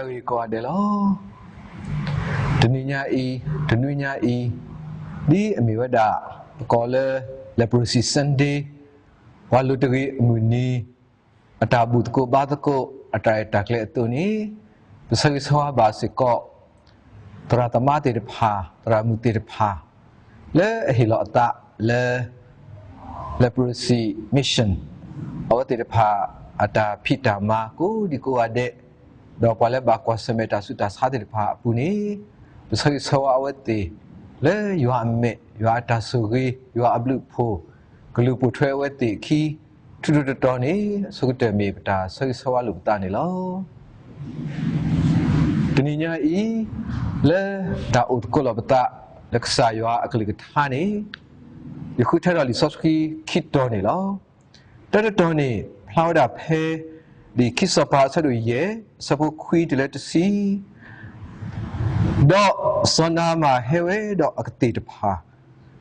ဂ့ၤကိးဂၤဒဲးလီၤ. တနံၤညါအံၤ, တနွံညါအံၤ, ဒ်အမ့ၢ်ဝဲဒၣ် ပကိးလၢ Leprosy Sunday ပှၤလိၤတဂ့ၤအမုၢ်နံၤ အတၢ်ဘူၣ်သကိးဘါသကိး အတၢ်ရဲၣ်တၢ်ကျဲၤအသိးန့ၣ်, ပဆၢဂ့ၤဆၢဝါဘၣ်စ့ၢ်ကီး သရၣ်သမါသ့ၣ်တဖၣ်, သရၣ်မုၣ်သ့ၣ်တဖၣ် လၢအဟ့ၣ်လီၤအသးလၢ Leprosy Mission အဝဲသ့ၣ်တဖၣ် အတၢ်ဖံးတၢ်မၤကိးဒံကိးဂၤဒဲး, ဒီးပှၤလၢဘၣ်ကွၢ်ဆၢၣ်မဲာ်တၢ်ဆူးတၢ်ဆါသ့ၣ်တဖၣ်အပူၤန့ၣ်, ပဆၢဂ့ၤဆၢဝါအဝဲသ့ၣ် လၢယွၤအမဲာ်, ယွၤအတၢ်ဆိၣ်ဂ့ၤ, ယွၤအဘျုးအဖှိၣ် ကလူၤပိာ်ထွဲအဝဲသ့ၣ်အခံ ထူထူတီတီန့ၣ် အဆိကတၢၢ်မ့ၢ်ပတၢ်ဆၢဂ့ၤဆၢဝါလိာ်ပသးန့ၣ်လီၤ. တနံၤညါအံၤ, လၢတၢ်အိၣ်သကိးလိာ်ပသး လၢကစၢ်ယွၤအကလုၢ်ကထါန့ၣ်, ယဃုထၢထီၣ်လံာ်စီဆှံခံတီၤန့ၣ်လီၤ. တၢတတီၤန့ၣ် ဖျါဝဲဒၣ်ဖဲ လံာ်ခံစီၤပၤအဆၢဒိၣ်ယဲၢ် အဆၢဖိခွံတုၤလၢတဆံ, ဒီးစီၤနၤမၣ်ဟဲဝဲဒီးအကသ့ၣ်တဖၣ်,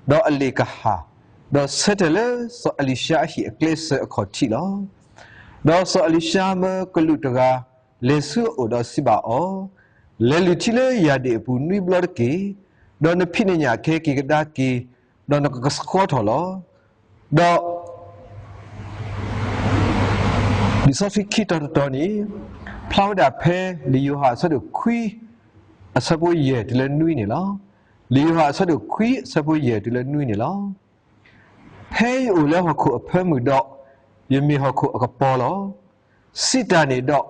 ဒီးအလ့ၣ်ကဟၣ်, ဒီးဆၢထၢၣ်လၢစီၤအ့လံၡါအဟံၣ်အကျဲစၢၤအခီၣ်ထံးလီၤ. ဒီးစီၤအ့လံၡါမၢကလူးတဂၤ လဲၤဆူအအိၣ်ဒီးစံးဘၣ်အီၤ, လဲၤလုၢ်ထံလၢယၢ်ဒ့ၣ်အပူၤနွံဘျီတက့ၢ်, ဒီးနဖံးနညၣ်ကဟဲက့ၤကဒါက့ၤ, ဒီးနကကဆှီထီၣ်လီၤ. ဒီး လံာ်စီဆှံခံတီၤတတီၤန့ၣ် ဖျါဝဲဒၣ်ဖဲလံာ်ယိၤဟၣ်အဆၢဒိၣ်ခွံ အဆၢဖိယဲၢ်တုၤလၢနွံန့ၣ်လီၤ. လံာ်ယိၤဟၣ်အဆၢဒိၣ်ခွံ အဆၢဖိယဲၢ်တုၤလၢနွံန့ၣ်လီၤ. ဖဲယအိၣ်လၢဟီၣ်ခိၣ်အဖၢမုၢ်ဒီး ယမ့ၢ်ဟီၣ်ခိၣ်အကပီၤလီၤ. စံးတၢ်န့ၣ်ဒီး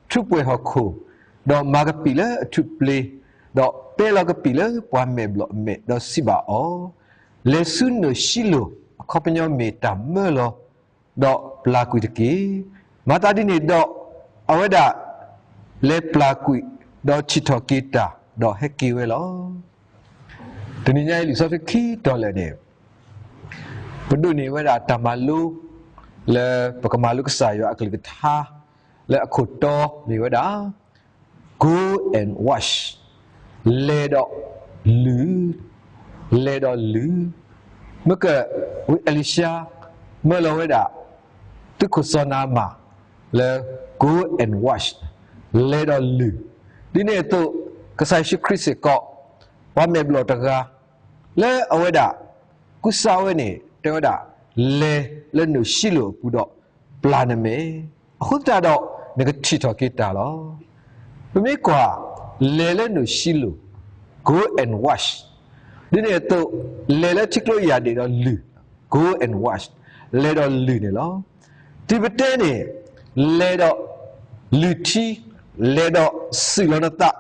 ထူးပှဲၤဟီၣ်ခိၣ်, ဒီးမၤကပံာ်လၢအထူးပျ့ၤ, ဒီးပဲလီၤကပံာ်လၢပှၤမဲာ်ဘျီၣ်အမဲာ်ဒီးစံးဘၣ်အီၤ, လဲၤဆူနိၣ်ၡံလိၣ်အခီပညီမ့ၢ်တၢ်မၢလီၤ, ဒီးပျၢ်ကွံာ်တက့ၢ်. မၤသးဒ်န့ၣ်ဒီး အဝဲဒၣ် လဲၤပျၢ်ကွံာ်, ဒီးထံၣ်ထီၣ်က့ၤတၢ်, ဒီးဟဲက့ၤဝဲလီၤ. တနံၤညါအံၤလံာ်စီဆှံခံတီၤလၢာ်န့ၣ် ပဒိးန့ၢ်ဝဲဒၣ်တၢ်မၤလိ လၢပကမၤလိကစၢ်ယွၤအကလုၢ်ကထါ လၢအခိၣ်တီမ့ၢ်ဝဲဒၣ် Go and wash, လဲၤဒီးလုၢ်, လဲၤဒီးလုၢ်. မ့ၢ်က ဝံအ့လံၡါ မၢလီၤဝဲဒၣ် သုးခိၣ်စီၤနၤမၣ် လၢ Go and wash, လဲၤဒီးလုၢ်. ဒ်န့ၣ်အသိး ကစၢ်ယ့ၣ်ၡူးခရံာ်စ့ၢ်ကီး ပှၤမဲာ်ဘျီၣ်တဂၤ လၢအဝဲဒၣ် ကူစါဝဲန့ၣ် တဲဝဲဒၣ် လဲၤလၢနိၣ်ၡံလိၣ်အပူၤဒီး ပျၢ်နမဲာ်, အဃိသတးဒီး နကထံၣ်ထီၣ်က့ၤတၢ်လီၤ. ပမ့ၢ်ကွၢ် လဲၤလၢနိၣ်ၡံလိၣ် Go and wash, ဒ်န့ၣ်အသိး လဲၤလၢထံကျိယၢ်ဒ့ၣ်ဒီးလုၢ်, Go and wash, လဲၤဒီးလုၢ်န့ၣ်လီၤ. တုၤပတဲန့ၣ် လဲၤဒီးလုၢ်ထံ, လဲၤဒီးစူၢ်လီၤနသး,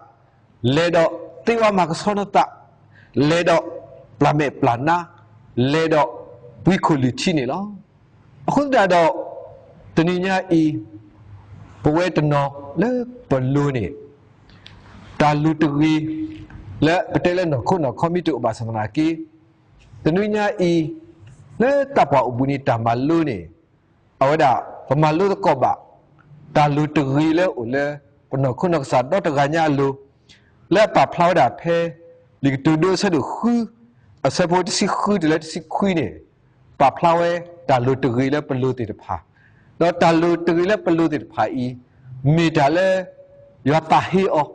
လဲၤဒီးသ့ဝါမၤကဆှီနသး, လဲၤဒီးပျၢ်မဲာ်ပျၢ်နါ, လဲၤဒီးပှံခိၣ်လုၢ်ထံန့ၣ်လီၤ. အဃိသတးဒီး တနံၤညါအံၤ ပဝဲတနီၤလၢပလိၤန့ၣ် တၢ်လိၤတဂ့ၤ လၢပတဲလၢနီၢ်ခိနီၢ်ခီ မ့ၢ်တအိၣ်ဘၣ်ဆၣ်သနာ်က့ တနွံညါအံၤ လၢသးပှၢ်အိၣ်ဘှံးနံၤတၢ်မၤလိန့ၣ် အဝဲဒၣ် ပမၤလိသကိးဘၣ် တၢ်လိၤတဂ့ၤလၢအိၣ်လၢ ပနီၢ်ခိနီၢ်ကစၢ်ဒီတဂၤညါအလိၤ လၢအပာ်ဖျါဝဲဒၣ်ဖဲ လံာ်ကတိၤဒိအဆၢဒိၣ်ဃု အဆၢဖိတဆံဃုတုၤလၢတဆံခွံန့ၣ် ပာ်ဖျါဝဲ တၢ်လိၤတဂ့ၤလၢပလိၤသ့ၣ်တဖၣ်, ဒီးတၢ်လိၤတဂ့ၤလၢပလိၤသ့ၣ်တဖၣ်အံၤ မ့ၢ်တၢ်လၢ ယွၤသးဟ့အီၤ,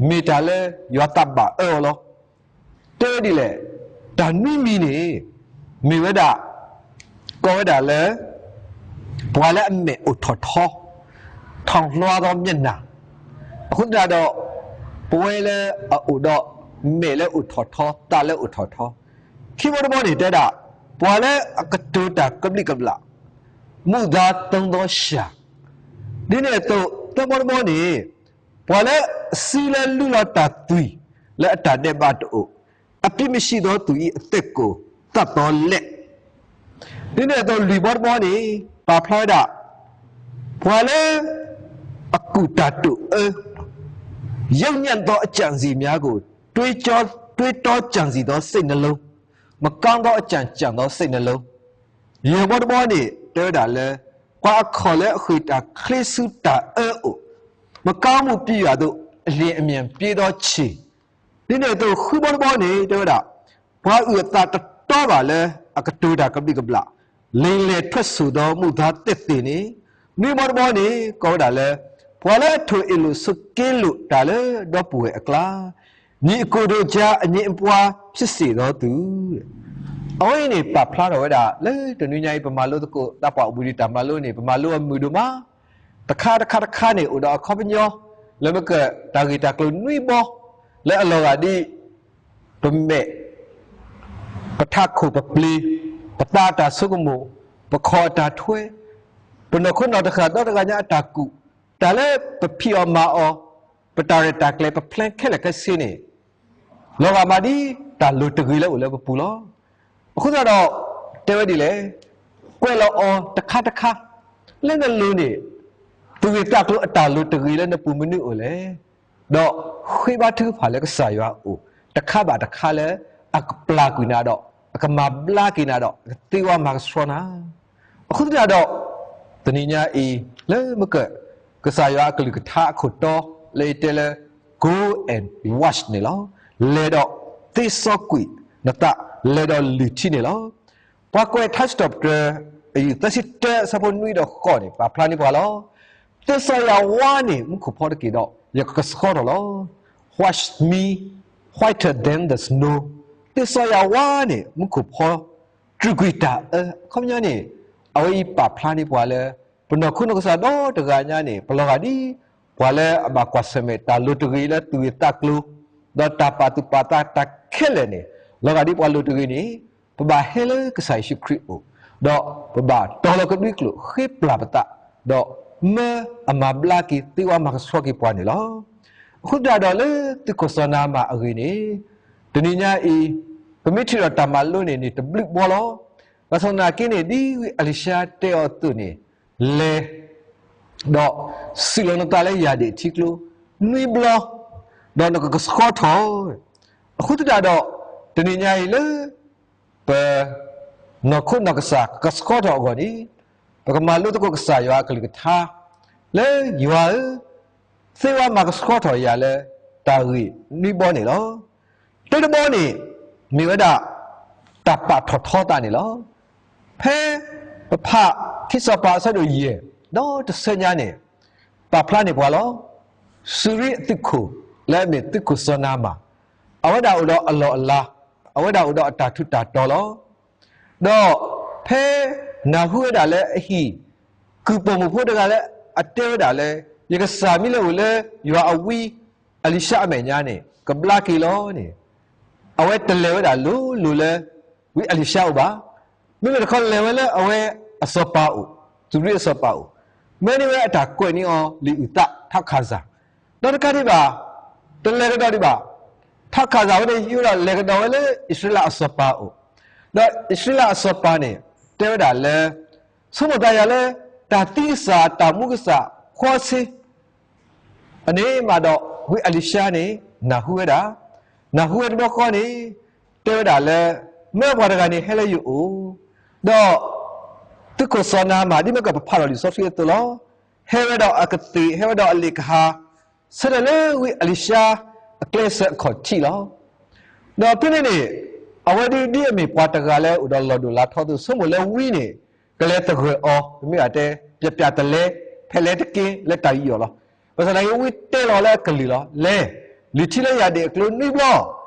မ့ၢ်တၢ်လၢယွၤသးဘၣ်အၢအီၤလီၤ. တဲဝဲဒ်လဲၣ်, တၢ်နွံမံၤန့ၣ် မ့ၢ်ဝဲဒၣ် ကိးဝဲဒၣ်လၢ ပှၤလၢအမဲာ်အိုးထီၣ်ထီ, ထောင်လွှားသောမျက်နှာ, အဃိသတးဒီး ပဝဲလၢအအိၣ်ဒီး မဲာ်လၢအိုးထီၣ်ထီ, သးလၢအိုးထီၣ်ထီ, ခံဘီတဘီန့ၣ် တဲဒၣ် ပှၤလၢအကတိၤတၢ်ကဘျံးကဘျၣ်, မုၢ်သါသုံးသောလျှာ, ဒ်န့ၣ်အသိး သၢဘီတဘီန့ၣ် ပှၤလၢအစုလၢလုၢ်လီၤတၢ်သွံၣ် လၢအတၢ်ဒဲးဘးတအိၣ်, အပြစ်မရှိသောသူ၏ အသက်ကို သတ်သောလက်, ဒ်န့ၣ်အသိး လွံၢ်ဘီတဘီန့ၣ် ပာ်ဖျါဝဲဒၣ် ပှၤလၢ အကူၣ်တၢ်တိာ်အၢ, ယုပ်ညံ့သောအကြံစည်များကို တွေးကြော, တွေးတောကြံစည်သောစိတ်နှလုံး, မကောင်းသောအကြံကြံသောစိတ်နှလုံး, ယဲၢ်ဘီတဘီန့ၣ် တဲဝဲဒၣ်လၢ ပှၤအခီၣ်လၢအဃ့ၢ်တၢ်ချ့ဆူတၢ်အၢအိၣ်, မကောင်းမှုပြုရာသို့ အလျင်အမြန်ပြေးသောခြေ, ဒ်န့ၣ်အသိး ဃုဘီတဘီန့ၣ် တဲဝဲဒၣ် ပှၤအုၣ်အသးတတီဘၣ်လၢ အကတိၤတၢ်ကဘျံးကဘျၣ်, လိမ်လည်ထွက်ဆိုးသော မုသာသက်သေန့ၣ်, နွံဘီတဘီန့ၣ် ကိးဝဲဒၣ်လၢ ပှၤလၢအထိၣ်အ့ၣ်လိာ်ဆိးက့လိာ်တၢ်လၢဒီပုၢ်ဝဲၢ်အကျါ, ညီအစ်ကိုတို့ကြား အငြင်းပွားဖြစ်စေသောသူ. အဝဲအံၤန့ၣ် ပာ်ဖျါထီၣ်ဝဲဒၣ် လၢတနွံညါအံၤ ပမၤလိသကိး သးပှၢ်အိၣ်ဘှံးဒံးတၢ်မၤလိန့ၣ် ပမၤလိအမုာ်ဒိၣ်မး, တခါတခါတခါန့ၣ် အိၣ်ဒီးအခီပညီ လၢမ့ၢ်က တၢ်ဂ့ၢ်တၢ်ကျိၤနွံဘီ လၢအလီၤဂာ်ဒ် ပမဲာ် ပထးခိၣ်ပပျ့ၤ, ပသးအတၢ်ဆိကမိၣ်, ပခီၣ်အတၢ်ထွဲ, ပနီၢ်ခိနီၢ်တဃၣ်ဒီတဂၤညါအတၢ်ကူၣ်, တၢ်လၢပဖံးအီၤမၤအီၤ, ပတၢ်ရဲၣ်တၢ်ကျဲၤ ပ plan ခဲလၢာ်ခဲဆ့န့ၣ် လီၤဂာ်မးဒ်တၢ်လိၤတဂ့ၤလၢအိၣ်လၢပပူၤလီၤ. အဃိသတးဒီး တဲဝဲဒ်လဲၣ်, ကွဲးလီၤအီၤတခါတခါ လၢနလိၤန့ၣ် သူၣ်ဂ့ၢ်သးကျိၤအတၢ်လိၤတဂ့ၤလၢနပူၤမနုၤအိၣ်လဲၣ်. ဒီးဃ့ဘါထုကဖၣ်လၢကစၢ်ယွၤအအိၣ် တခါဘၣ်တခါလၢ အကပျၢ်ကွံာ်နၤဒီး အကမၤဘျါက့ၤနၤဒီး အကသ့ဝါမၤကဆှီနၤ. အဃိသတးဒီး တနံၤညါအံၤ လၢမ့ၢ်က ကစၢ်ယွၤအကလုၢ်ကထါအခိၣ်တီ လၢယတဲလၢ Go and watch န့ၣ်လီၤ. လဲၤဒီးသ့စီကွံာ်နသး လဲၤဒီးလုၢ်ထံန့ၣ်လီၤ. ပှၤကွဲးထါစံးထီၣ်ပတြၢၤ အယူၢ်သၢဆံတၢ အဆၢဖိနွံဒီးဃိးန့ၣ် ပာ်ဖျါန့ၢ်ပှၤလီၤ. သ့စီယၤဝါန့ၣ် မူခိၣ်ဖီတက့ၢ်ဒီး ယကကဆှီထီၣ်လီၤ. Wash me whiter than the snow. သ့စီယၤဝါန့ၣ် မူခိၣ်ဖီ တြူာ်ကွံာ်တၢ်အၢ အခီပညီန့ၣ် အဝဲအံၤပာ်ဖျါန့ၢ်ပှၤလၢ ပနီၢ်ခိနီၢ်ကစၢ်ဒီတဂၤညါန့ၣ် ပလီၤဂာ်ဒ် ပှၤလၢအဘၣ်ကွၢ်ဆၢၣ်မဲာ်တၢ်လိၤတဂ့ၤလၢသူၣ်ဂ့ၢ်သးကျိၤ, ဒီးတၢ်ပာ်သူၣ်ပာ်သးတၢ်ခဲလၢာ်န့ၣ် လီၤဂာ်ဒ်ပှၤလိၤတဂ့ၤန့ၣ် ပဘၣ်ဟဲလၢကစၢ်ယ့ၣ်ၡူးခရံာ်အအိၣ်, ဒီးပဘၣ်တီၤလီၤကဒွံကျိာ်ဃ့ပျၢ်ပသး, ဒီးမၢအမၤဘျါက့ၤသ့ဝါမၤကဆှီက့ၤပှၤန့ၣ်လီၤ. အဃိသတးဒီးလၢသုးခိၣ်စီၤနၤမၣ်အဂ့ၢ်န့ၣ် တနံၤညါအံၤ ပမ့ၢ်ထံၣ်ဒီးတၢ်မၤလိန့ၣ်န့ၣ် တဘျုးဘီလီၤ. ဘၣ်ဆၣ်သနာ်က့န့ၣ် ဒ်ဝံအလံၤၡါတဲအီၤအသိးန့ၣ် လဲၤ ဒီးစူးလီၤနသးလၢယၢ်ဒ့ၣ်ထံကျိ နွံဘျီ, ဒီးနကကဆှီထီၣ်. အဃိသတးဒီး တနံၤညါအံၤလၢ ပ နီၢ်ခိနီၢ်ကစၢ်ကဆှီထီၣ်အဂီၢ်န့ၣ် ပကမၤလိသကိးကစၢ်ယွၤအကလုၢ်ကထါ လၢယွၤဧၢ, သ့ဝါမၤကဆှီထီၣ်ယၤလၢတၢ်ဂ့ၢ်နွံဘီန့ၣ်လီၤ. တၢတဘီန့ၣ် မ့ၢ်ဝဲဒၣ် တၢ်ပာ်ထီၣ်ထီသးန့ၣ်လီၤ. ဖဲပဖးခံစီၤပၤအဆၢဒိၣ်ယဲၢ် ဒီးတဆၢညါန့ၣ် ပာ်ဖျါန့ၢ်ပှၤလီၤ. စူၤရံအသုးခိၣ် လၢအမ့ၢ်သုးခိၣ်စီၤနၤမၣ် အဝဲဒၣ်အိၣ်ဒီးအလီၢ်အလၤ, အဝဲဒၣ်အိၣ်ဒီးအတၢ်ထူးတၢ်တီၤလီၤ. ဒီးဖဲနၢ်ဟူဝဲဒၣ်လၢအဟံၣ် ကုၢ်ပိာ်မုၣ်ဖိတဂၤလၢအတဲဝဲဒၣ်လၢ ယကစၢ်မ့ၢ်လၢအိၣ်လၢယွၤအဝံအလံၤၡါအမဲာ်ညါန့ၣ် ကဘျါက့ၤလီၤန့ၣ် အဝဲတလဲၤဝဲဒၣ်လိၤလိၤလၢ ဝံအလံၤၡါအိၣ်ဘၣ်. မ့မ့ၢ်တခီလဲၤဝဲလၢအဝဲအစီၤပၤအိၣ်, စူၤရံအစီၤပၤအိၣ်, မၢန့ၢ်ဝဲအတၢ်ကွဲးန့ၢ်အီၤလံာ်အုၣ်သး ထးခၣ်စၢ်, ဒီးတကးဒံးဘၣ် တလဲၤကဒီးဒံးဘၣ်, ထးခၣ်စၢ်ဝဲန့ၣ် ဟံးဝဲဒၣ်လဲၤကဒီးဝဲလၢအံၣ်စရ့လးအစီၤပၤအိၣ်, ဒီးအံၣ်စရ့လးအစီၤပၤန့ၣ် တဲဝဲဒၣ်လၢ ဆိကမိၣ်သးယၤလၢ တၢ်သံကစၢ် တၢ်မူကစၢ် ခီဆ့ အန့ၣ်မးဒီး ဝံအလံၤၡါန့ၣ် နၢ်ဟူဝဲဒၣ်, နၢ်ဟူဝဲတဘျီဃီန့ၣ် တဲဝဲဒၣ်လၢ မၢပှၤတဂၤန့ၣ်ဟဲလၢယအိၣ်, ဒီး သုးခိၣ်စီၤနၤမၣ် ဒ်မ့ၢ်ကပဖးလီၤလံာ်စီဆှံအသိးလီၤ. ဟဲဝဲဒီးအကသ့ၣ် ဟဲဝဲဒီးအလ့ၣ်ကဟၣ် ဆၢထၢၣ်လၢဝံအလံၤၡါအကျဲစၢၤအခီၣ်ထံးလီၤ. ဒီးဖဲန့ၣ်န့ၣ် အဝဲဒၣ်ဒ်အမ့ၢ်ပှၤတဂၤလၢအိၣ်ဒီးလီၢ်ဒိၣ်လၢထီအသိး ဆိကမိၣ်လၢဝံန့ၣ် ကလဲၤသဂၢၢ်အီၤ, ပမ့ၢ်ဘၣ်တဲ ပျဲးပျဲးတလဲ ဖဲးလဲတက့ၢ် လၢတၢ်ယူးယီၣ်လီၤ. ဘၣ်ဆၣ်သနာ်က့ ဝံတဲလီၤလၢအကလုၢ်လီၤ. လဲၤ လုၢ်ထံလၢယၢ်ဒ့ၣ်အကျိနွံဘျီ,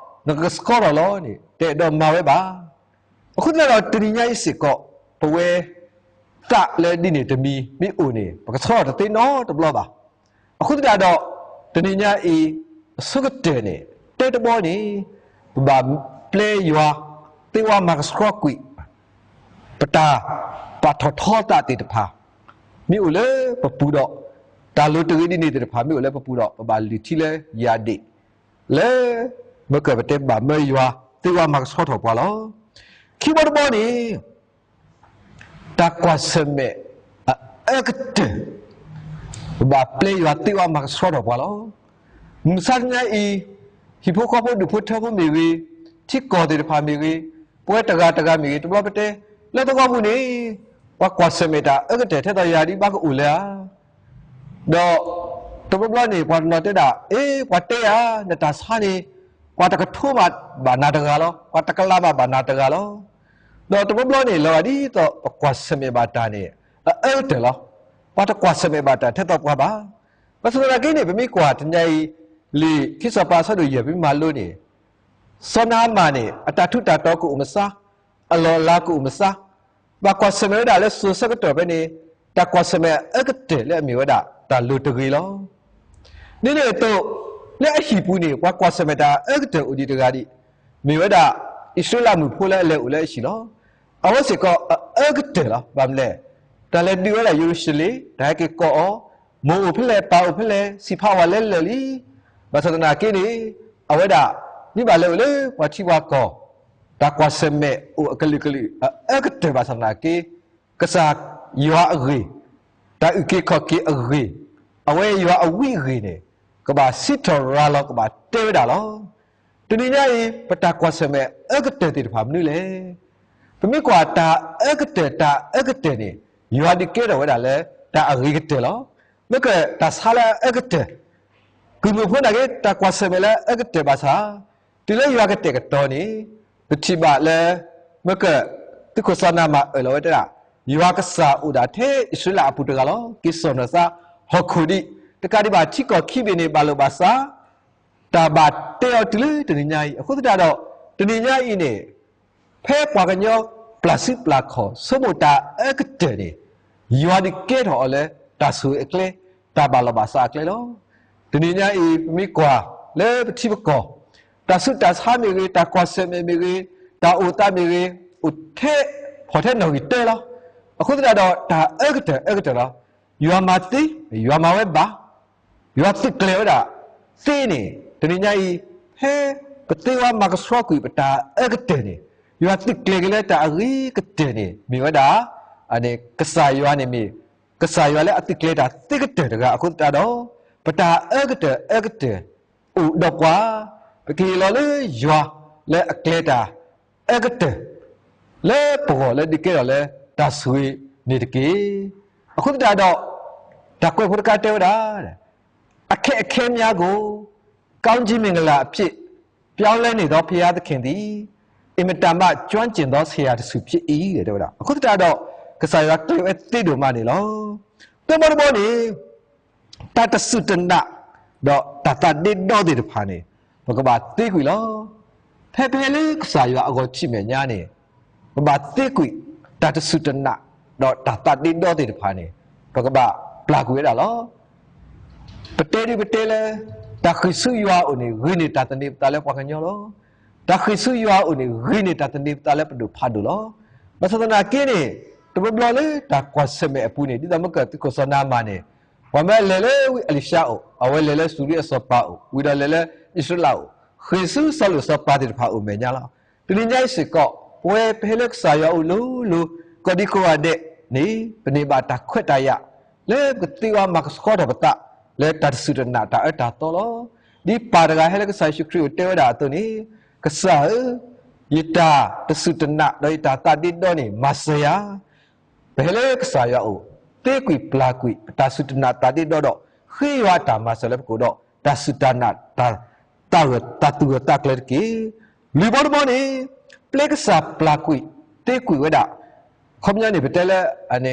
နကကဆှီထီၣ်လီၤန့ၣ် တအဲၣ်ဒိးမၤဝဲဘၣ်. အဃိသတးဒီးတနံၤညါအံၤစ့ၢ်ကီး ပဝဲ သးလၢဒ်န့ၣ်တမံၤမ့ၢ်အိၣ်န့ၣ် ပကဆှီထီၣ်တသ့နီတဘျီဘၣ်. အဃိသတးဒီး တနံၤညါအံၤ အဆိကတၢၢ်န့ၣ် တၢတဘီန့ၣ် ပဘၣ်ပျဲယွၤ သ့ဝါမၤကဆှီကွံာ် ပတၢ်ပာ်ထီၣ်ထီသးသ့ၣ်တဖၣ် မ့ၢ်အိၣ်လၢပပူၤဒီး တၢ်လိၤတဂ့ၤဒ်န့ၣ်သ့ၣ်တဖၣ် မ့ၢ်အိၣ်လၢပပူၤဒီး ပဘၣ်လုၢ်ထံလၢယၢ်ဒ့ၣ် လၢ မ့ၢ်ကပတဲဘၣ်မၢယွၤ သ့ဝါမၤကဆှီထီၣ်ပှၤလီၤ. ခံဘီတဘီန့ၣ် တၢ်ကွၢ်ဆၢၣ်မဲာ်အအၢကတၢၢ် ပဘၣ်ပျဲယွၤသ့ဝါမၤကဆှီထီၣ်ပှၤလီၤ. မုၢ်မဆါတနံၤအံၤ ဟံၣ်ဖိဃီဖိဒူၣ်ဖိထၢဖိမ့ၢ်ဂ့ၤ, ထံကီၢ်သ့ၣ်တဖၣ်မ့ၢ်ဂ့ၤ, ပဝဲတဂၤတဂၤမ့ၢ်ဂ့ၤ, တဘျီပတဲ လၢသဝီပူၤန့ၣ် ပှၤကွၢ်ဆၢၣ်မဲာ်တၢ်အၢကတၢၢ်ထဲသိးယၤဒ်ဘၣ်ကအိၣ်လၢဧါ ဒီး တဘျီဘျီန့ၣ် ပှၤတနီၤတဲဒၣ် အ့ ပှၤတဲယၤ နတၢ်ဆါန့ၣ် ပှၤတကထိဘၣ်နၤတဂၤလီၤ, ပှၤတကလးဘၣ်ဘၣ်နၤတဂၤလီၤ. ဒီးတဘျီဘျီန့ၣ် လီၤဂာ်ဒ်သိးပကွၢ်ဆၢၣ်မဲာ်ဘၣ်တၢ်န့ၣ် အအၢကတၢၢ်လီၤ. ပှၤတကွၢ်ဆၢၣ်မဲာ်ဘၣ်တၢ်ထဲသိးပှၤဘၣ်. ဘၣ်ဆၣ်သနာ်က့န့ၣ် ပမ့ၢ်ကွၢ်တနံၤအံၤ လံာ်ခံစီၤပၤအဆၢဒိၣ်ယဲၢ် ပမ့ၢ်မၤလိန့ၣ် စီၤနၤအမၣ်န့ၣ် အတၢ်ထူးတၢ်တီၤကအိၣ်မးစါ, အလီၢ်အလၤကအိၣ်မးစါ, ဘၣ်ကွၢ်ဆၢၣ်မဲာ်ဝဲဒၣ်လၢစိၤဆၢကတီၢ်ဖဲန့ၣ် တၢ်ကွၢ်ဆၢၣ်မဲာ်အအၢကတၢၢ်လၢအမ့ၢ်ဝဲဒၣ်တၢ်လိၤတဂ့ၤလီၤ. ဒ်န့ၣ်အသိး လၢအဟံၣ်ပူၤန့ၣ် ပှၤကွၢ်ဆၢၣ်မဲာ်တၢ်အအၢကတၢၢ်အိၣ်ဒံးတဂၤဒံး, မ့ၢ်ဝဲဒၣ် အံၣ်စရ့လးမုၣ်ဖိလၢအလဲၤအိၣ်လၢအဟံၣ်လီၤ. အဝဲစ့ၢ်ကီးအအၢကတၢၢ်လီၤ. ဘၣ်မနုၤလဲၣ်, တၢ်လဲၤဒုးဝဲဒၣ်ယရူၤၡလ့ၣ်, တၢ်ဟဲက့ၤကိးအီၤ, မိၢ်အိၣ်ဖဲလဲၣ်, ပၢ်အိၣ်ဖဲလဲၣ်, ဆံးဖးဝဲလဲၤလၢာ်လံ. ဘၣ်ဆၣ်သနာ်က့န့ၣ် အဝဲဒၣ် မ့ၢ်ဘၣ်လဲၤအိၣ်လၢပှၤထံပှၤကီၢ် တၢ်ကွၢ်ဆၢၣ်မဲာ်အိၣ်အကလုာ်ကလုာ် အအၢကတၢၢ်ဘၣ်ဆၣ်သနာ်က့ ကစၢ်ယွၤအဂ့ၢ်, တၢ်အုၣ်က့ၤခီၣ်က့ၤအဂ့ၢ်, အဝဲယွၤအဝံအဂ့ၢ်န့ၣ် ကဘၣ်စံးထီၣ်ရၤလီၤ ကဘၣ်တဲဝဲဒၣ်လီၤ. တနံၤညါအံၤ ပတၢ်ကွၢ်ဆၢၣ်မဲာ်အအၢကတၢၢ်သ့ၣ်တဖၣ်မနုၤလဲၣ်. ပမ့ၢ်ကွၢ်တၢ်အၢကတၢၢ် တၢ်အအၢကတၢၢ်န့ၣ် ယွၤဒုးကဲထီၣ်ဝဲဒၣ်လၢတၢ်အဂ့ၤကတၢၢ်လီၤ. မ့ၢ်ကတၢ်ဆါလၢအအၢကတၢၢ် ကုၢ်မိၢ်ဖိနာ်က့ တၢ်ကွၢ်ဆၢၣ်မဲာ်လၢအအၢကတၢၢ်ဘၣ်ဆၣ်, တုၤလၢယွၤကတဲာ်ကတီၤန့ၣ် ပထံၣ်ဘၣ်လၢ မ့ၢ်က သုးခိၣ်စီၤနၤအမၣ်အၢၣ်လီၤဝဲတဲဒၣ်, ယွၤကစၢ်အိၣ်ဒၣ်ထဲအံၣ်စရ့လးအပူၤတဂၤလီၤ. က့ၤစိာ်နီၢ်သးဟီၣ်ခိၣ်ဒံး, တကးဒံးဘၣ်ထံကီၢ်ခံဘ့ၣ်န့ၣ် ဘၣ်လိာ်ဘၣ်စး, တၢ်ဘၣ်တဲအီၤတုၤလၢတနံၤညါအံၤ. အဃိသတးဒီး တနံၤညါအံၤန့ၣ် ဖဲပှၤကညီပျၢ်စုပျၢ်ခီၣ် ဆိကမိၣ်တၢ်အအၢကတၢၢ်န့ၣ် ယွၤဒုးကဲထီၣ်အီၤလၢတၢ်ဆိၣ်ဂ့ၤအကျဲ, တၢ်ဘၣ်လီၢ်ဘၣ်စးအကျဲလီၤ. တနံၤညါအံၤ ပမ့ၢ်ကွၢ်လၢပထံပကီၢ်, တၢ်ဆူးတၢ်ဆါမ့ၢ်ဂ့ၤ, တၢ်ကွၢ်ဆၢၣ်မဲာ်မ့ၢ်ဂ့ၤ, တၢ်အိၣ်သးမ့ၢ်ဂ့ၤ, အိၣ်ထဲ ဖီၣ်ထဲနီၣ်ဂံၢ်တၢလီၤ. အဃိသတးဒီး တၢ်အၢကတၢၢ်အၢကတၢၢ်လီၤ. ယွၤမၤသ့, ယွၤမၤဝဲဘၣ်, ယွၤသုးကျဲၤဝဲဒၣ်သ့န့ၣ် တနံၤညါအံၤ ဖဲပသ့ဝဲမၤကဆှီကွံာ်ပတၢ်အၢကတၢၢ်န့ၣ် ယွၤသုးကျဲၤက့ၤလၢတၢ်အဂ့ၤကတၢၢ်န့ၣ် မ့ၢ်ဝဲဒၣ် ကစၢ်ယွၤန့ၣ်မ့ၢ် ကစၢ်ယွၤလၢအသုးကျဲၤတၢ်သ့ကတၢၢ်တဂၤအဃိသတးဒီး ပတၢ်အၢကတၢၢ်အၢကတၢၢ်အိၣ်ဒီးပှၤ, ပကဟ့ၣ်လီၤလၢယွၤလၢအကျဲၤတၢ်အၢကတၢၢ် လၢပဂီၢ်လၢဒုးကဲထီၣ်လၢတၢ်ဆိၣ်ဂ့ၤန့ၣ်တက့ၢ်. အဃိသတးဒီး တၢ်ကွဲးဖိတခါတဲဝဲဒၣ် အခက်အခဲများကို ကောင်းကြီးမင်္ဂလာအဖြစ် ပြောင်းလဲနေသောဘုရားသခင်သည် အင်မတန်မှ ကျွမ်းကျင်သောဆရာတဆူဖြစ်၏. တဲဝဲဒၣ် အဃိသတးဒီး ကစၢ်ယွၤကျဲၤဝဲသ့ဒိၣ်မးန့ၣ်လီၤ. သၢဘီတဘီန့ၣ် တၢ်တစူၢ်တနာ် ဒီးတၢ်သးဒ့ဒီသ့ၣ်တဖၣ်န့ၣ် ပကဘၣ်သ့ကွံာ်လီၤ. ဖဲဖဲလၢကစၢ်ယွၤအဂီၢ်ထံးမဲာ်ညါန့ၣ် ပဘၣ်သ့ကွံာ် တၢ်တစူၢ်တနာ် ဒီးတၢ်သးဒ့ဒီသ့ၣ်တဖၣ်န့ၣ် ပကဘၣ်ပျၢ်ကွံာ်ဝဲဒၣ်လီၤ. ပတဲဒ်ပတဲလၢ တၢ်ဃ့ၢ်ဆူယွၤအအိၣ်န့ၣ် ဂ့ၤန့ၢ်တၢ်သန့ၤပသးလၢပှၤကညီလီၤ. တၢ်ဃ့ၢ်ဆူယွၤအအိၣ်န့ၣ် ဂ့ၤန့ၢ်တၢ်သန့ၤပသးလၢပဒိၣ်ဖးဒိၣ်လီၤ. ဘၣ်ဆၣ်သနာ်က့န့ၣ် တဘျီဘျီလၢတၢ်ကွၢ်ဆၢၣ်မဲာ်အပူၤန့ၣ် ဒ်သိးမ့ၢ်ကသုးခိၣ်စီၤနၤအမၣ်န့ၣ် ပှၤမၢလဲၤလၢဝံအလံၤၡါအိၣ်, အဝဲလဲၤလၢစူၤရံအစီၤပၤအိၣ်, ဝံၤဒီးလဲၤလၢအံၣ်စရ့လးအိၣ်, ဃ့ၢ်ဆူစီၤလိာ်စီၤပၤသ့ၣ်တဖၣ်အိၣ်မဲာ်ညါလီၤ. တနံၤညါအံၤစ့ၢ်ကီး ပဝဲပဟဲလၢကစၢ်ယွၤအိၣ်လိၤလိၤ ကိးဒံကိးဂၤဒဲးန့ၣ် ပန့ၢ်ဘၣ်တၢ်ခွဲးတၢ်ယာ် လၢပကသ့ဝဲမၤကဆှီထီၣ်ပသး လၢတၢ်တစူၢ်တနာ်တၢ်အၢတၢ်သီလီၤ. ဒ်ပၢ်တဂၤဟဲလၢကစၢ်ယ့ၣ်ၡူးခရံာ်အိၣ်တဲဝဲဒၣ်အသိးန့ၣ် ကစၢ်ဧၢ, ယတၢ်တစူၢ်တနာ်ဒီးယတၢ်သးဒ့ဒီန့ၣ် မၤစၢၤယၤ ပဟဲလၢကစၢ်ယွၤအိၣ် သ့ကွံာ်ပျၢ်ကွံာ် ပတၢ်စူၢ်တနာ်သးဒ့ဒီဒီး ဃ့ယွၤအတၢ်မၤစၢၤလၢပကအိၣ်ဒီး တၢ်စူၢ်တၢ်နာ် တၢ်သူၣ်ဂၢၢ်သးကျၢၤတက့ၢ်. လွံၢ်ဘီတဘီန့ၣ် ပျဲကစၢ်ပျၢ်ကွံာ် သ့ကွံာ်ဝဲဒၣ် အခီပညီန့ၣ် ပတဲလၢ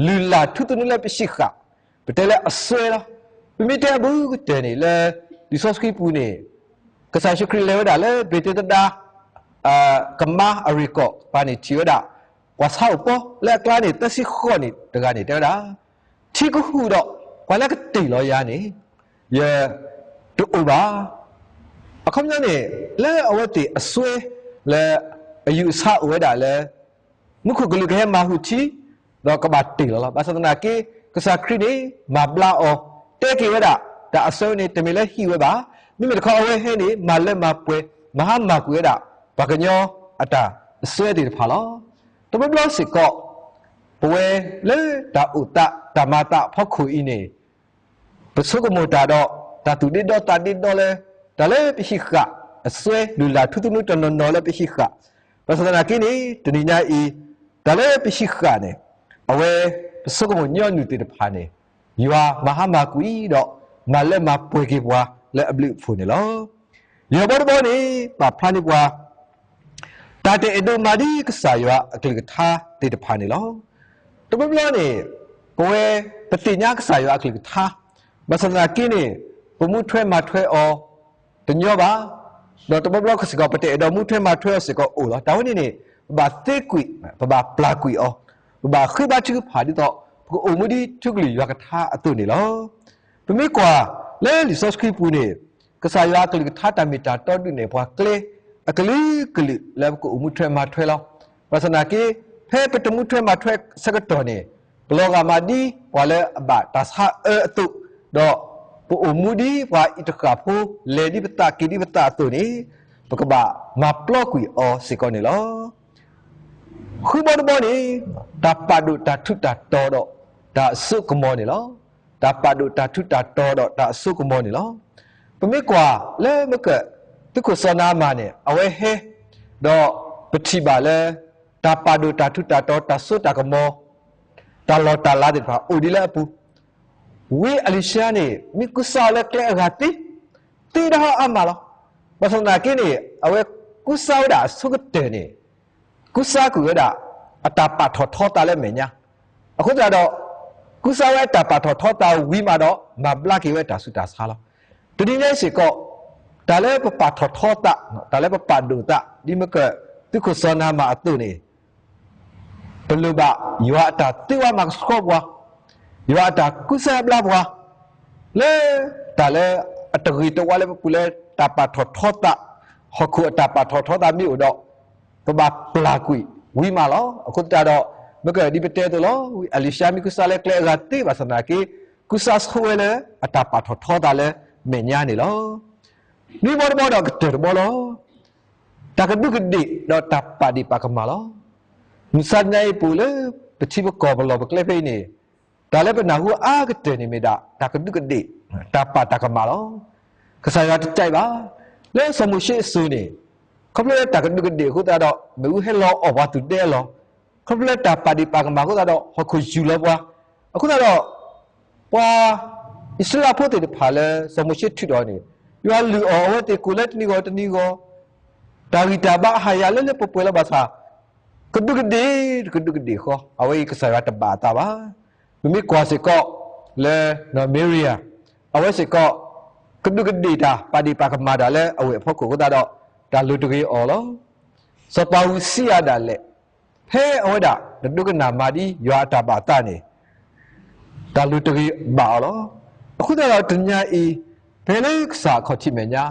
လုၢ်လၢ်ထူသနူလၢပဟံးဃာ် ပတဲလၢအစွဲလီၤ. ပမ့ၢ်တဲအဘူးကတၢၢ်န့ၣ် လၢလံာ်စီဆှံပူၤန့ၣ် ကစၢ်ယ့ၣ်ၡူးခရံာ်လဲၤဝဲဒၣ်လၢ ဘ့းသ့းသဒါ ကမါအရ့ၣ်ကီၢ်ပၤန့ၣ် ထံၣ်ဝဲဒၣ် ပှၤဆါအိၣ်ပီ လၢအကျါန့ၣ် သၢဆံဃိးနံၣ်တဂၤန့ၣ် တဲဝဲဒၣ်, ထံကဟူးဒီး ပှၤလၢကတ့ၢ်လီၤယၤန့ၣ် ယတအိၣ်ဘၣ်. အခီပညီန့ၣ် လၢအဝဲသ့ၣ်အစွဲ လၢအယူၢ်အဆါအိၣ်ဝဲဒၣ်လၢ မူခိၣ်ကလူးကဟဲမၤဟူးထံ ဒီးကဘၣ်တ့ၢ်လီၤလီၤ. ဘၣ်ဆၣ်သနာ်က့ ကစၢ်ခရံာ်န့ၣ် မၤဘျါအီၤ တဲက့ၤဝဲဒၣ် တၢ်အစွဲန့ၣ် တမ့ၢ်လၢဟံးဝဲဘၣ်. မ့မ့ၢ်တခီ အဝဲဟဲန့ၣ် မၤလၢမၤပှဲၤ မၤဟါမၢ်ကွံာ်ဝဲဒၣ် ပှၤကညီအတၢ်အစွဲသ့ၣ်တဖၣ်လီၤ. တဘျီဘျီစ့ၢ်ကီး ပဝဲလၢတၢ်အိၣ်သးတၢ်မၤသးအဖီခိၣ်အံၤန့ၣ် ပဆိကမိၣ်တၢ်ဒီး တၢ်သူၣ်ဒ့ဒီသးဒ့ဒီလၢ တၢ်လၢပဟံးဃာ်အစွဲ လုၢ်လၢ်ထူသနူတနီၤနီၤလၢပဟံးဃာ်, ဘၣ်ဆၣ်သနာ်က့န့ၣ် တနံၤညါအံၤ တၢ်လၢပဟံးဃာ်န့ၣ် အဝဲပဆိကမိၣ်ညီနုၢ်သ့ၣ်တဖၣ်န့ၣ် ယွၤမၤဟါမၢ်ကွံာ်ဒီး မၤလၢမၤပှဲၤက့ၤပှၤလၢအဘျုးအဖှိၣ်န့ၣ်လီၤ. ယဲၢ်ဘီတဘီန့ၣ် ပာ်ဖျါန့ၢ်ပှၤ တၢ်တအဲၣ်ဒိးမၤဒ်ကစၢ်ယွၤအကလုၢ်ကထါသ့ၣ်တဖၣ်န့ၣ်လီၤ. တဘျီဘျီန့ၣ် ပဝဲပသ့ၣ်ညါကစၢ်ယွၤအကလုၢ်ကထါ ဘၣ်ဆၣ်သနာ်က့န့ၣ် ပမူထွဲမၤထွဲအီၤတညီဘၣ်, ဒီးတဘျီဘျီစ့ၢ်ကီး ပတအဲၣ်ဒိးမူထွဲမၤထွဲအီၤစ့ၢ်ကီးအိၣ်လီၤ. တၢ်ဝဲန့ၣ်န့ၣ် ပဘၣ်သ့ကွံာ်, ပဘၣ်ပျၢ်ကွံာ်အီၤ, ပဘၣ်ဃ့ဘါထုကဖၣ်ဒ်သိး ပကအိၣ်မူဒ်ထူကလုာ်ယွၤကထါအသိးန့ၣ်လီၤ. ပမ့ၢ်ကွၢ်လၢလံာ်စီဆှံပူၤန့ၣ် ကစၢ်ယွၤအကလုၢ်ကထါတၢ်မ့ၢ်တၢ်တီဒုးနဲၣ်ပှၤကျဲ အကလုာ်ကလုာ်လၢပကအိၣ်မူထွဲမၤထွဲလီၤ. ဘၣ်ဆၣ်သနာ်က့ ဖဲပတမူထွဲမၤထွဲဆၢကတီၢ်န့ၣ် ပလီၤဂာ်မးဒ်ပှၤလၢအဘၣ်တၢ်ဆါအၢအသိး, ဒီးပအိၣ်မူဒ်ပှၤအံၤတဃၣ်ဖိ လဲၤဒ်ပသးက့ၤဒ်ပသးအသိးန့ၣ် ပကဘၣ်မၤပျီကွံာ်အီၤစ့ၢ်ကီးန့ၣ်လီၤ. ဃုဘီတဘီန့ၣ် တၢ်ပာ်ဒိၣ်တၢ်ထူးတၢ်တီၤဒီးတၢ်အစိကမီၤန့ၣ်လီၤ. တၢ်ပာ်ဒိၣ်တၢ်ထူးတၢ်တီၤဒီးတၢ်အစိကမီၤန့ၣ်လီၤ. ပမ့ၢ်ကွၢ်လၢမ့ၢ်က သုးခိၣ်စီၤနၤအမၣ်န့ၣ် အဝဲဟဲ, ဒီးပထံၣ်ဘၣ်လၢ တၢ်ပာ်ဒိၣ်တၢ်ထူးတၢ်တီၤ တၢ်စိတၢ်ကမီၤ တၢ်လီၢ်တၢ်လၤသ့ၣ်တဖၣ် အိၣ်ဒ်လၢအပူၤ, ဝံအလံၤၡါန့ၣ် မ့ၢ်ကူစါအီၤလၢကျဲအဂၤသ့, သ့ဒၣ်ဟီအါမးလီၤ. ဘၣ်ဆၣ်သနာ်က့န့ၣ် အဝဲကူစါဝဲဒၣ်အဆိကတၢၢ်န့ၣ် ကူစါကွံာ်ဝဲဒၣ် အတၢ်ပာ်ထီၣ်ထီသးလၢအမဲာ်ညါ, အဃိသတးဒီး ကူစါဝဲအတၢ်ပာ်ထီၣ်ထီသးဝံၤမးဒီး မၤဘျါက့ၤဝဲတၢ်ဆူးတၢ်ဆါလီၤ. တနံၤညါအံၤစ့ၢ်ကီး တၢ်လၢပပာ်ထီၣ်ထီသး, တၢ်လၢပပာ်ဒိၣ်သး ဒ်မ့ၢ်က သုးခိၣ်စီၤနၤအမၣ်အသိးန့ၣ် ပလိၣ်ဘၣ်ယွၤအတၢ်သ့ဝါမၤကဆှီပှၤ, ယွၤအတၢ်ကူစါဘျါပှၤ လၢတၢ်လၢအတဂ့ၤတဝါလၢပပူၤလၢတၢ်ပာ်ထီၣ်ထီသး, ဟီၣ်ခိၣ်အတၢ်ပာ်ထီၣ်ထီသးမ့ၢ်အိၣ်ဒီး ပဘၣ်ပျၢ်ကွံာ်ဝံၤမးလီၤ. အဃိသတးဒီး မ့ၢ်ကဒ်ပတဲအသိးလီၤ. ဝံအလံၤၡါမ့ၢ်ကူစါလၢကျဲအဂၤသ့ဘၣ်ဆၣ်သနာ်က့ ကူစါဆိဝဲလၢအတၢ်ပာ်ထီၣ်ထီသးလၢမဲာ်ညါန့ၣ်လီၤ. နွံဘီတဘီဒီးကတၢၢ်တဘီလီၤ. တၢ်ကဒူးကဒ့ၣ်ဒီးတၢ်ပာ်ဒ့ၣ်ပာ်ကမၣ်လီၤ. မုၢ်ဆါတနံၤအံၤပူၤလၢ ပထံပကီၢ်ပလီၢ်ပကျဲဖဲအံၤန့ၣ် တၢ်လၢပနၢ်ဟူအါကတၢၢ်န့ၣ်မ့ၢ်ဒၣ် တၢ်ကဒူးကဒ့ၣ် တၢ်ပာ်တၢ်ကမၣ်လီၤ. ကစၢ်ယွၤတကြိုက်ဘၣ်. လၢစီၤမိၤၡ့အစိၤန့ၣ် ခီဖျိလၢတၢ်ကဒူးကဒ့ၣ်အဃိသတးဒီး မ့ၣ်အူဟဲလီၤအီၣ်ပှၤသူၣ်ဒဲအလီၢ်, ခီဖျိလၢတၢ်ပာ်ဒ့ၣ်ပာ်ကမၣ်အဃိသတးဒီး ဟီၣ်ခိၣ်ယူၢ်လီၤပှၤ, အဃိသတးဒီး ပှၤအံၣ်စရ့လးဖိသ့ၣ်တဖၣ်လၢစီၤမိၤၡ့ထုးထီၣ်န့ၣ် ယွၤလုၢ်အီၣ်အဝဲသ့ၣ်ကိးလၢတနံၤဂီၤတနံၤဂီၤ, တၢ်ဂံၢ်တၢ်ဘါအဟၣ်ယၤလၢလၢပှဲၤပှဲၤလီၤဘၣ်ဆၣ် ကဒူးကဒ့ၣ် ကဒူးကဒ့ၣ်ဃီ အဝဲအံၤကစၢ်ယွၤတဘၣ်အသးဘၣ်. ပမ့ၢ်ကွၢ်စ့ၢ်ကီးလၢ မ့ရံယၤ အဝဲစ့ၢ်ကီး ကဒူးကဒ့ၣ်တၢ် ပာ်ဒ့ၣ်ပာ်ကမၣ်တၢ်လၢအဝဲၢ်အဖီခိၣ်အဃိသတးဒီး တၢ်လိၤတဂ့ၤအီၤလီၤ. စီၤပၤဧူစံယၤဒၣ်လဲာ် ဖဲအဝဲဒၣ်တဒိကနၣ်မၤဒ်ယွၤအတၢ်ဘၣ်အသးန့ၣ် တၢ်လိၤတဂ့ၤဘၣ်အီၤလီၤ. အဃိသတးဒီးတနံၤညါအံၤ ပဟဲလၢကစၢ်အခီၣ်ထံးမဲာ်ညါ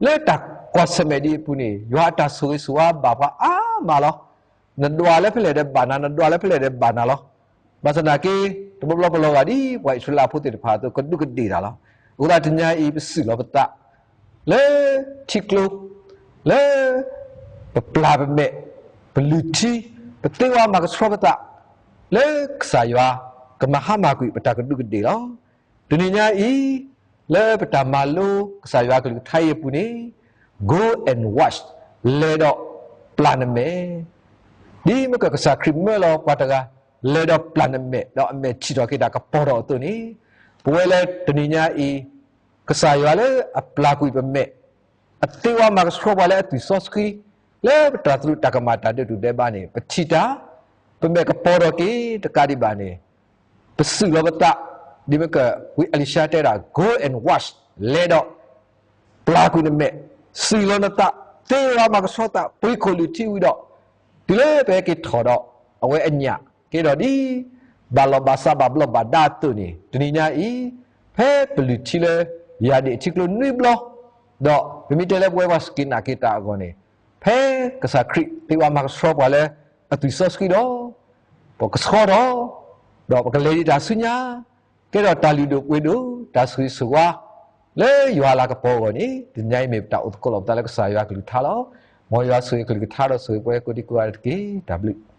လၢတၢ်ကွၢ်ဆၢၣ်မဲာ်ဒ်အံၤအပူၤန့ၣ် ယွၤအတၢ်ဆိၣ်ဂ့ၤဆိၣ်ဝါဘၣ်ပှၤအါမးလီၤ. နဒွးလၢဖဲလဲၣ်ဒီးဘၣ်နၤ, နဒွးလၢဖဲလဲၣ်ဒီးဘၣ်နၤလီၤ. ဘၣ်ဆၣ်သနာ်က့ တဘျီဘျီပလီၤဂာ်ဒ်ပှၤအံၣ်စရ့လးဖိသ့ၣ်တဖၣ်အသိး ကဒူးကဒ့ၣ်တၢ်လီၤ. အဃိသတးတနံၤညါအံၤ ပစူၢ်လီၤပသး လၢထံကျိ လၢ ပပျၢ်ပမဲာ် ပလုၢ်ထံ ပသ့ဝါမၤကဆှီပသး လၢကစၢ်ယွၤကမၤဟါမၢ်ကွံာ်ပတၢ်ကဒူးကဒ့ၣ်လီၤ. တနံၤညါအံၤ လၢပတၢ်မၤလိကစၢ်ယွၤကလုၢ်ကထါအံၤအပူၤန့ၣ် Go and wash လဲၤဒီးပျၢ်နမဲာ် ဒ်မ့ၢ်ကကစၢ်ခရံာ်မၢလီၤပှၤတဂၤ လဲၤဒီးပျၢ်နမဲာ် ဒီးအမဲာ်ထံၣ်ထီၣ်က့ၤတၢ်ကပီၤထီၣ်အသိးန့ၣ် ပဝဲလၢတနံၤညါအံၤ ကစၢ်ယွၤလၢအပျၢ်ကွံာ်ပမဲာ် အသ့ဝါမၤကဆှီပှၤလၢအသွံၣ်စီဆှံ လၢပတၢ်သရူးတၢ်ကမၣ်တၢ်ဒဲးတူၢ်ဒဲးဘးန့ၣ် ပထံၣ်တၢ် ပမဲာ်ကပီၤထီၣ်က့ၤတကးဒံးဘၣ်န့ၣ် ပစူၢ်လီၤပသး ဒ်မ့ၢ်က ဝံအလံၤၡါတဲဒၣ် Go and wash လဲၤဒီး ပျၢ်ကွံာ်နမဲာ် စူၢ်လီၤနသး သ့ဝါမၤကဆှီသး ပှ့ၤခိၣ်လုၢ်ထံဝံၤဒီး တုၤလၢပဟဲက့ၤထီၣ်ဒီး အဝဲအညၣ်ကဲဒီးဒ် ဘၣ်လီၤဘၣ်စးဘၣ်ဘျီးဘၣ်ဒါအသိးန့ၣ် တနံၤညါအံၤ ဖဲပလုၢ်ထံလၢ ယၤဒ့ၣ်ထံကျိနွံဘျီ ဒီးပမ့ၢ်တဲလၢပဝဲပှၤစူၢ်က့ၤနာ်က့ၤတၢ်အဂီၢ်န့ၣ် ဖဲကစၢ်ခရံာ်သ့ဝါမၤကဆှီပှၤလၢ အသွံၣ်စီဆှံဒီး ပကဆှီထီၣ် ဒီးပကလဲၤဒံးတၢ်ဆူညါ ကဲထီၣ်တၢ်လုၢ်ဒိၣ်ပှ့ၤဒိၣ် တၢ်ဆိၣ်ဂ့ၤဆိၣ်ဝါ လၢယွၤအလၤကပီၤအဂီၢ်န့ၣ် တနံၤညါအံၤမ့ၢ်ပတၢ်အိၣ်သကိးလီၤပသးလၢကစၢ်ယွၤကလုၢ်ကထါလီၤ. မ်ယွၤဆိၣ်ဂ့ၤကလုၢ်ကထါဒီးဆိၣ်ဂ့ၤပှၤကိးဒံကိးဂၤတက့ၢ်. တၢ်ဘျုး